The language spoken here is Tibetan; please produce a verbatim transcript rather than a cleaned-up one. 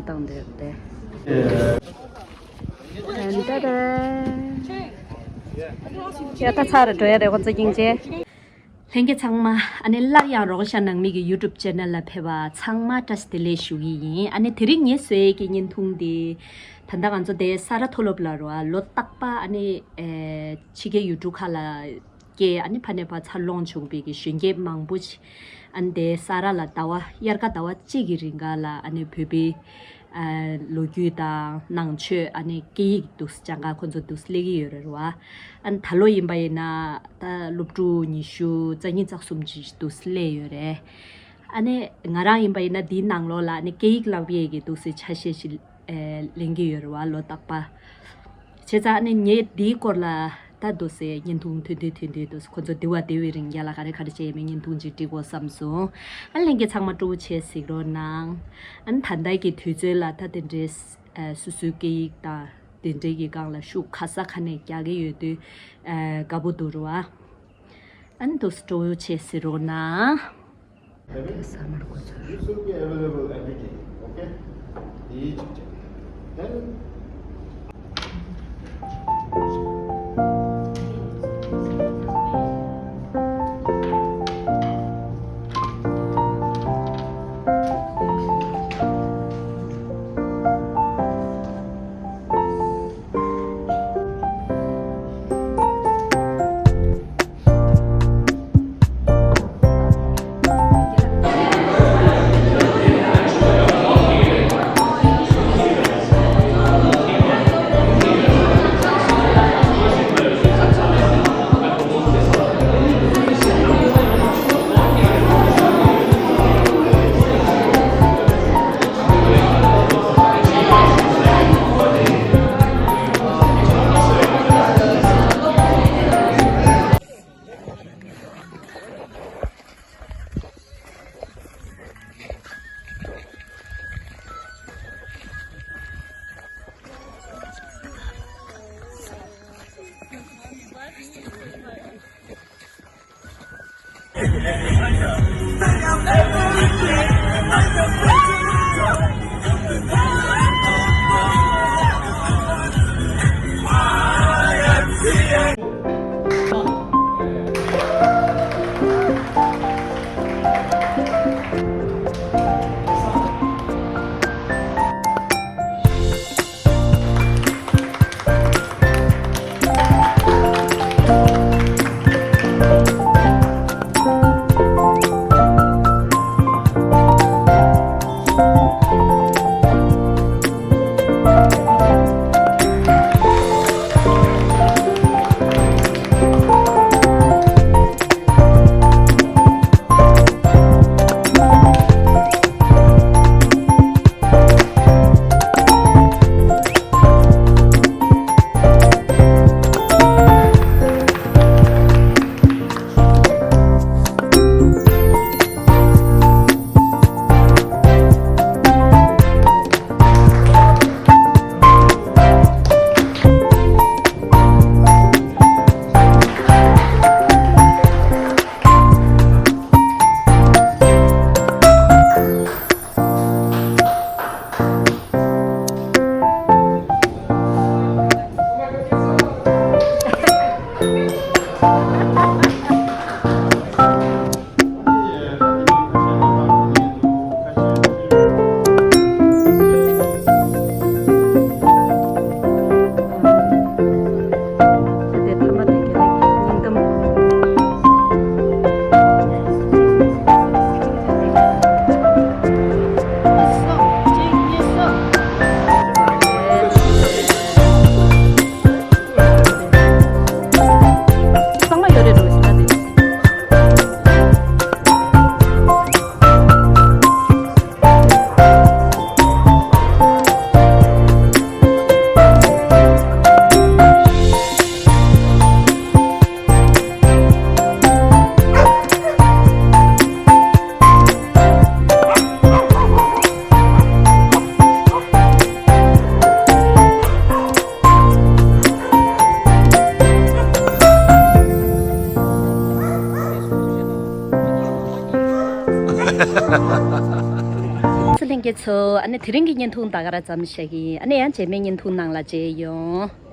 བཏང་འདོད་དེ། ད་ད་ད། ཡ་ད་ཚར་འགྲོ་ཡ་རེད་ཁོང་ཚོ་སྙིང་རྗེ། ལྷན་རྒྱས་ཚང་མ་ཨ་ནི་སླར་ཡང་རོགས་ཤ་ནང་མི་གི་YouTube channel ལ་ཕེབས་པ་ཚང་མ་བཀྲ་ཤིས་བདེ་ལེགས་ཞུ་གི་ཡིན། ཨ་ནི་དེ་རིང་ངས་བཟོ་ཡས་ཀྱི་བརྙན་ཐུང་འདི་ད་ལྟ་ང་ཚོ་དེ་ས་ར་མཐོ་སློབ་ལ་རུ་བ་ལོ་རྟག་པ་ཨ་ནི་ཕྱི་རྒྱལ་ཡུལ་གྲུ་ཁག་ལ་སྐྱེས་ཨ་ནི་ཕ་ནས་ཕར་འཚར་ལོངས་བྱུང་བའི་གི་གཞོན་སྐྱེས་མང་པོ་ཞིག་ཨ་ནི་དེ་ས་ར་ལ་ཟླ་བ་དབྱར་ཁ་ཟླ་བ་གཅིག་གི་རིང་ག་ལ་ཨ་ནི་བོད་པའི་ལོ་རྒྱུས་དང་ནང་ཆོས་ཨ་ནི་སྐད་ཡིག་འདུག་སྦྱང་ག་ཁོ་ཚོ་འདུག་སླེབས་ཀྱི་ཡོད་རེད་བ། ཨ་ནི་ད་ལོ་ཡིན་པ་ཡིན་ན་ད་སློབ་ཕྲུག་ཉི་ཤུ་རྩ་གཉིས་རྩ་གསུམ་ཅིག་འདུག་སླེབས་ཡོད་རེད། ཨ་ནི་ང་རང་ཡིན་པ་ཡིན་ན་འདིའི་ནང་ལོགས་ལ་ཨ་ནི་སྐད་ཡིག་བསླབ་ཡས་ཀྱི་འདུག་སེ་ཆ་ཤས་ཤིག་ལེན་གྱི་ཡོད་རེད་བ་ལོ་རྟག་པ། བྱས་ཙང་ཨ་ནི་ངས་འདིའི་སྐོར་ལ་ད་འདུག་སེ་བརྙན་ཐུང་ཐུང་ཐུང་ཐུང་ཐུང་འདུག་སེ་ཁོ་ཚོ་འདི་བ་འདི་བའི་རིང་རྒྱ་ལ་ག་རེ་ག་རེ་བྱས་ཡོད་མེད་བརྙན་ཐུང་ཅིག་བསྒྲིག་དགོས་བསམ་སོང་། ཨ་ནི་ལྷན་རྒྱས་ཚང་མ་སྤྲོ་པོ་བྱས་གཟིགས་རོགས་གནང་། ཨ་ནི་ད་ལྟའི་གི་དུས་ཚོད་ལ་ད་དེ་འདྲའི་སོ་སོའི་སྐད་ཡིག་དང་དེ་འདྲའི་གི་སྒང་ལ་ཤུགས་ག་ས་ག་ནས་རྒྱག་གི་ཡོད་དུས་དགའ་པོ་འདུག་རེད་བ། ཨ་ནི་འདུག་སེ་སྤྲོ་པོ་བྱས་གཟིགས་རོགས་གནང་། This will be available every day. Okay? དེ་གཅིག་བྱས། Then ལྷན་རྒྱས་ཚོ། ཨ་ནི་དེ་རིང་གི་བརྙན་ཐུང་ད་ག་རང་ཙམ་བཞག་གི་ཡིན། ཨ་ནི་ཡང་རྗེས་མའི་བརྙན་ཐུང་ནང་ལ་མཇལ་ཡོང་།